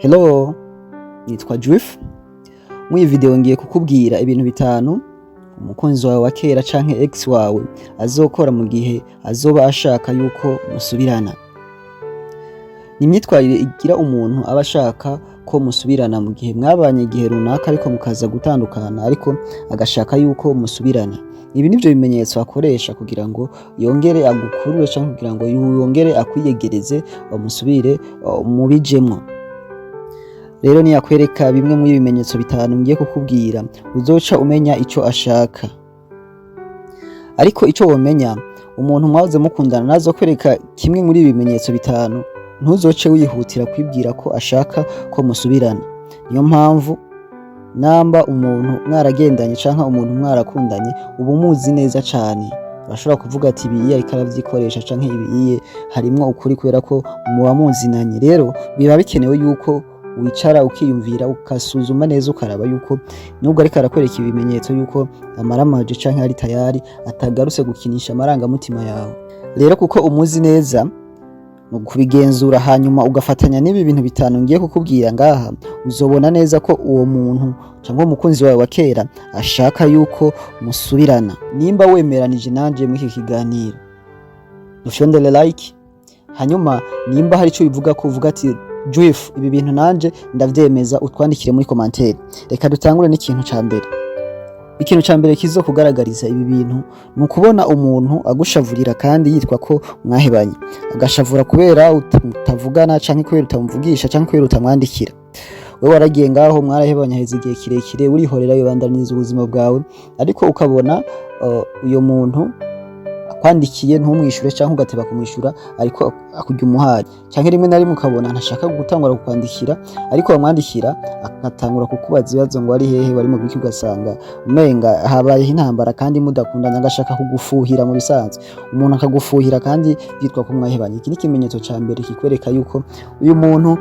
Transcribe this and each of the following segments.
Hello, nitwa Jwif. Muri iyi video ngiye kukubwira ibintu bitanu umukunzi wawe wa kera canke ex wawe azokora mu gihe azoba ashaka yuko musubirana. Ni imyitwarire igira umuntu aba ashaka ko musubirana mu gihe mwabanye igihe runaka, ariko mukaza gutandukana, ariko agashaka yuko musubirana. Ibi nivyo bimenyetso akoresha kugira ngo yongere agukurure canke kugira ngo yongere akwiyegereze, musubire mubijemwo. Rero niyakwereka bimwe muri bimenyetso bitanu ngiye kukubwira, uzoca umenya ico ashaka. Ariko ico womenya, umuntu mwahoze mukundana nazokwereka kimwe muri ibi bimenyetso bitanu, ntuzoce wihutira kwibwira ko ashaka ko musubirana. Niyo mpamvu namba umuntu mwaragendanye canke umuntu mwarakundanye, uba umuzi neza cane. Urashobora kuvuga ati ibi ariko aravyikoresha canke ibi harimwo ukuri, kubera ko muba muzinanye. Rero biba bikenewe yuko wicara ukiyumvira, ugasuzuma neza, ukaraba yuko nubwo ariko arakwereka ibimenyetso yuko amaramaje canke ari tayari, atagarutse gukinisha amarangamutima yawe. Rero kuko umuzi neza mu kubigenzura, hanyuma ugafatanya n'ibi bintu bitanu ngiye kukubwira ngaha, uzobona neza ko uwo muntu cyangwa umukunzi wawe wa kera ashaka yuko musubirana. Nimba wemeranije nanje muri iki kiganiro, dufyondere like. Hanyuma nimba hari ico bivuga ko uvuga ati "Jwif, ibi bintu nanje ndavyemeza", utwandikire muri commentaire. Reka dutangure n'ikintu ca mbere. Ikintu ca mbere kizokugaragariza ibi bintu ni ukubona umuntu agushavurira kandi yitwa ko mwahebanye, agashavura kubera utavugana canke kubera utamuvugisha canke kubera utamwandikira. Wewe waragiye ngaho, mwarahebanye, haheze igihe kirekire, urihorera, wibandaniza ubuzima bwawe, ariko ukabona uyo muntu akwandikiye ntumwishure canke ugateba kumwishura, ariko akurya umuhari, canke rimwe na rimwe ukabona ntashaka gutangura kukwandikira, ariko wamwandikira agatangura kukubaza ibibazo ngo ari hehe, wari mu biki, ugasanga umenga habayeho intambara kandi mudakundana, agashaka kugufuhira. Mu bisanzwe umuntu akagufuhira kandi byitwa ko mwahebanye. Iki ni ikimenyetso ca mbere kikwereka yuko uyu muntu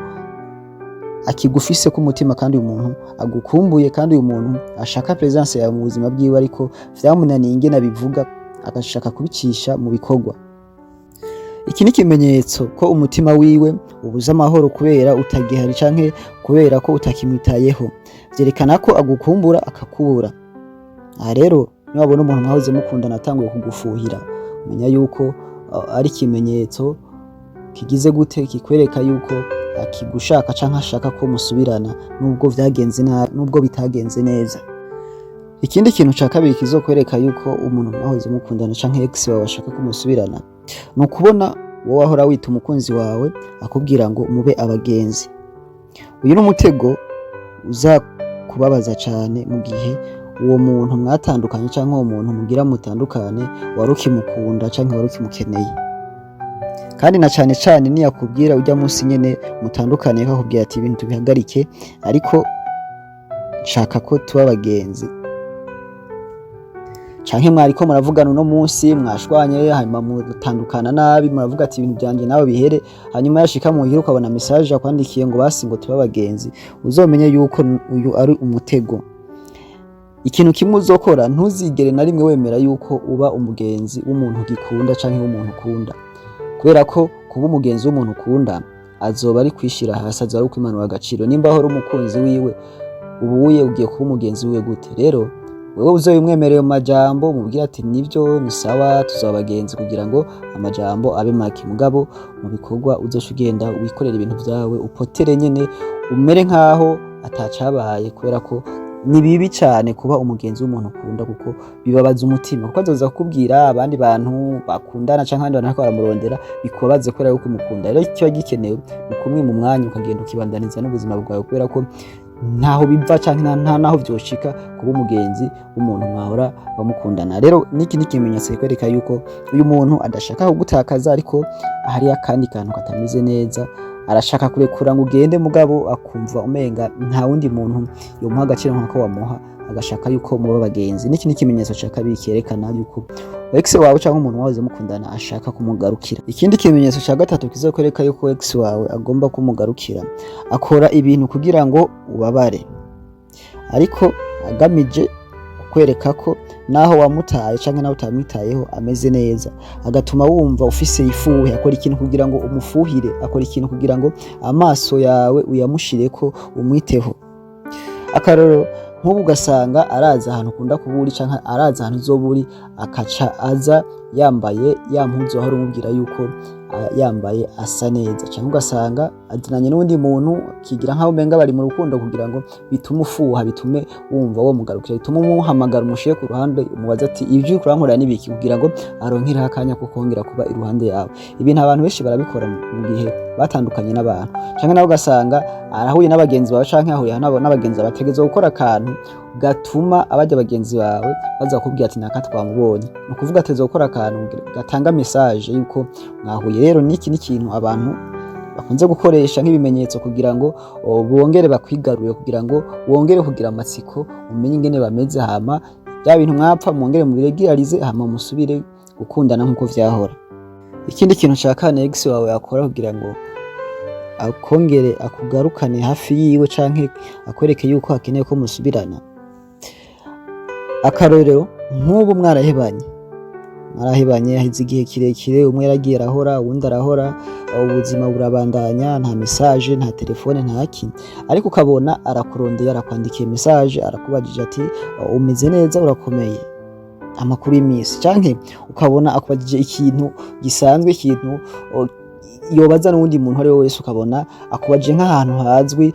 akigufise ku mutima, kandi uyu muntu agukumbuye, kandi uyu muntu ashaka presence yawe mu buzima bwiwe, ariko vyamunaniye ingene abivuga, agashaka kubicisha mu bikorwa. Iki ni ikimenyetso ko umutima wiwe ubuze amahoro kubera utagihari canke kubera ko utakimwitayeho. Vyerekana ko agukumbura akakubura. Aha rero, niwabona umuntu mwahoze mukundana atanguye kugufuhira, umenya yuko ari ikimenyetso kigize gute, kikwereka yuko akigushaka canke ashaka ko musubirana nubwo vyagenze nabi, nubwo bitagenze neza. Ikindi kintu ca kabiri kizokwereka yuko umuntu mwahoze mukundana canke ex wawe ashaka ko musubirana, ni ukubona wowe wahora wita umukunzi wawe akubwira ngo mube abagenzi. Uyu ni umutego uza kubabaza cane mu gihe uwo muntu mwatandukanye canke uwo muntu mugira mutandukane wari ukimukunda canke wari ukimukeneye. Kandi na cane cane niyakubwira ujya munsi nyene mutandukane, akakubwira ati "Ibintu tubihagarike, ariko nshaka ko tuba abagenzi", canke mwariko muravugana uno munsi, mwashwanye, hanyuma mutandukana nabi, muravuga ati "Ibintu vyanje nawe bihere", hanyuma yashika muhira ukabona message akwandikiye ngo "Basi ngo tube abagenzi", uzomenye yuko uyu ari umutego. Ikintu kimwe uzokora, ntuzigere na rimwe wemera yuko uba umugenzi w'umuntu ugikunda canke w'umuntu ukunda, kubera ko kuba umugenzi w'umuntu ukunda azoba ari kwishira hasi, azoba ari kwimanura agaciro. Nimba ahora umukunzi wiwe, ubuye ugiye kuba umugenzi wiwe gute? Rero wewe uzobimwemereye mu majambo, mubwire ati "Nivyo, ni sawa, tuzaba abagenzi", kugira ngo amajambo abe make. Mugabo mu bikorwa uzoca ugenda wikorera ibintu vyawe, upotere nyene, umere nkaho atacabaye, kubera ko ni bibi cane kuba umugenzi w'umuntu ukunda, kuko bibabaza umutima, kuko azoza kukubwira abandi bantu bakundana canke abandi bantu bariko baramurondera, bikubabaze kubera yuko umukunda. Rero ikiba gikenewe ni kumwima umwanya, ukagenda ukibandaniza n'ubuzima bwawe, kubera ko ntaho biva canke nta naho vyoshika kuba umugenzi w'umuntu mwahora bamukundana. Rero niki ni ikimenyetso kikwereka yuko uyu muntu adashaka kugutakaza, ariko hari akandi kantu katameze neza. Arashaka kurekura ngo ugende, mugabo akumva umenga nta wundi muntu yomuha agaciro nk'ako wamuha, agashaka yuko muba abagenzi. Niki ni ikimenyetso ca kabiri kerekana yuko ex wawe canke umuntu wahoze mukundana ashaka kumugarukira. Ikindi kimenyetso ca gatatu kizokwereka yuko ex wawe agomba kumugarukira, akora ibintu kugira ngo ubabare, ariko agamije Kukwereka ko naho wamutaye canke naho utamwitayeho ameze neza, agatuma wumva ufise ifuhe. Akora ikintu kugira ngo umufuhire, akora ikintu kugira ngo amaso yawe uyamushireko, umwiteho. Akarorero, nk'ubu ugasanga araza ahantu ukunda kuba uri canke araza ahantu uzoba uri, akaca aza yambaye ya mpuzu wahora umubwira yuko yambaye asa neza, canke ugasanga azinanye n'uwundi muntu, akigira nkaho umenga bari mu rukundo, kugira ngo bitume ufuha, bitume wumva wo mugarukira, bitume umuhamagara, umushire ku ruhande, umubaza ati: "Ivyo uriko urankorera n'ibiki?" kugira ngo aronkereho akanya ko kongera kuba iruhande yawe. Ibintu abantu benshi barabikora mu gihe batandukanye n'abantu. Canke nawe ugasanga arahuye n'abagenzi bawe canke ahuye n'abagenzi bawe, ategerezwa gukora akantu gatuma abarya bagenzi bawe baza kukubwira ati: "Naka twamubonye." Ni ukuvuga ategerezwa gukora akantu gatanga message yuko mwahuye. Rero niki ni ikintu abantu bakunze gukoresha nk'ibimenyetso kugira ngo bongere bakwigarurire, kugira ngo wongere kugira amatsiko, umenye ingene bameze, hama bya bintu mwapfa mwongere mubiregirarize, hama musubire gukundana nk'uko vyahora. Ikindi kintu ca kane ex wawe yakora kugira ngo akongere akugarukane hafi yiwe canke akwereke yuko akeneye ko musubirana, akarorero, nk'ubu mwarahebanye, haheze igihe kirekire, umwe yaragiye arahora, uwundi arahora, ubuzima burabandanya, nta message, nta telefone, nta ki, ariko ukabona arakurondeye, arakwandikiye message, arakubajije ati: "Umeze neza? Urakomeye? Amakuru y'imisi?" Canke ukabona akubajije ikintu gisanzwe, ikintu yobaza n'uwundi muntu ari we wese, ukabona akubajije nk'ahantu hazwi,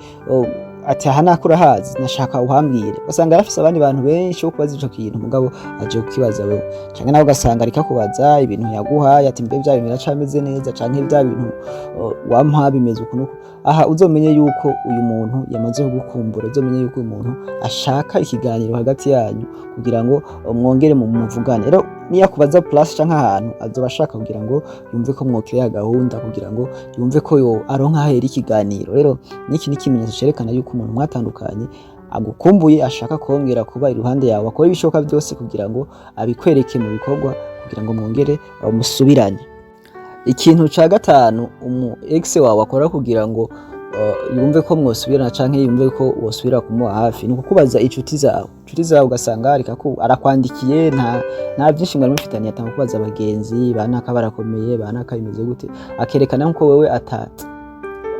ati: "Aha nako urahazi? Nashaka uhambwire." Ugasanga arafise abandi bantu benshi bo kubaza ico kintu, mugabo aje kukibaza wewe. Canke nawe ugasanga ariko akubaza ibintu yaguhaye, ati: "Mbe vya bintu biracameze neza?" canke: "Vya bintu wampa bimeze uku nuku?" Aha uzomenye yuko uyu muntu yamaze kugukumbura, uzomenye yuko uyu muntu ashaka ikiganiro hagati yanyu kugira ngo mwongere mu muvugane. Rero niyo akubaza place canke ahantu, azoba ashaka kugira ngo yumve ko mwokeya gahunda, kugira ngo yumve ko yo aronka ahera ikiganiro. Rero niki ni ikimenyetso cerekana yuko umuntu mwatandukanye agukumbuye, ashaka kongera kuba iruhande yawe, akora ibishoboka byose kugira ngo abikwereke mu bikorwa, kugira ngo mwongere musubirane. Ikintu ca gatanu umu ex wawe akora kugira ngo yumve ko mwosubirana canke yumve ko wosubira kumuba hafi, ni ukukubaza inshuti zawe. Inshuti zawe ugasanga arakwandikiye, nta byinshi mwari mufitaniye, atanga kubaza abagenzi banaka barakomeye, banaka bimeze gute, akerekana nkuko wewe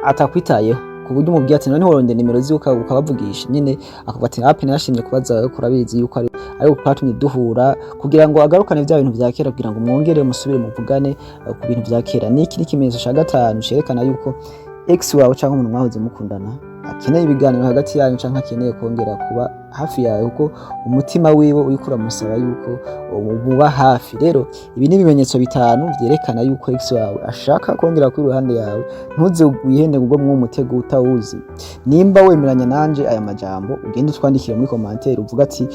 atakwitayeho, ku buryo umubwiye ati: "None worondera nimero ziwe ukabavugisha nyine?" Akavuga ati: "Ape, narashimye kubaza wewe, urabizi yuko ari kwatumye duhura," kugira ngo agarukane vya bintu vya kera, kugira ngo mwongere musubire muvugane ku bintu vya kera. Niki ni ikimenyetso ca gatanu cerekana yuko ex wawe canke umuntu mwahoze mukundana akeneye ibiganiro hagati yanyu canke akeneye kongera kuba hafi yawe, kuko umutima wiwe uriko uramusaba yuko muba hafi. Rero ibi ni ibimenyetso bitanu vyerekana yuko ex wawe ashaka kongera kuba iruhande yawe. Ntuze wihende ngo mw'uwo mutego utawuzi. Nimba wemeranya nanje aya majambo, ugende utwandikire muri commentaire, uvuga ati: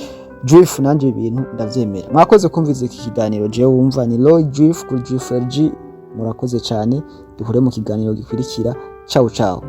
"Juif, nanje ibintu ndavyemera." Mwakoze kumviriza iki kiganiro. Jewe wumva ni Roy Juif kuri Juif LG. Murakoze cyane, duhure mu kiganiro gikurikira. Ciao ciao.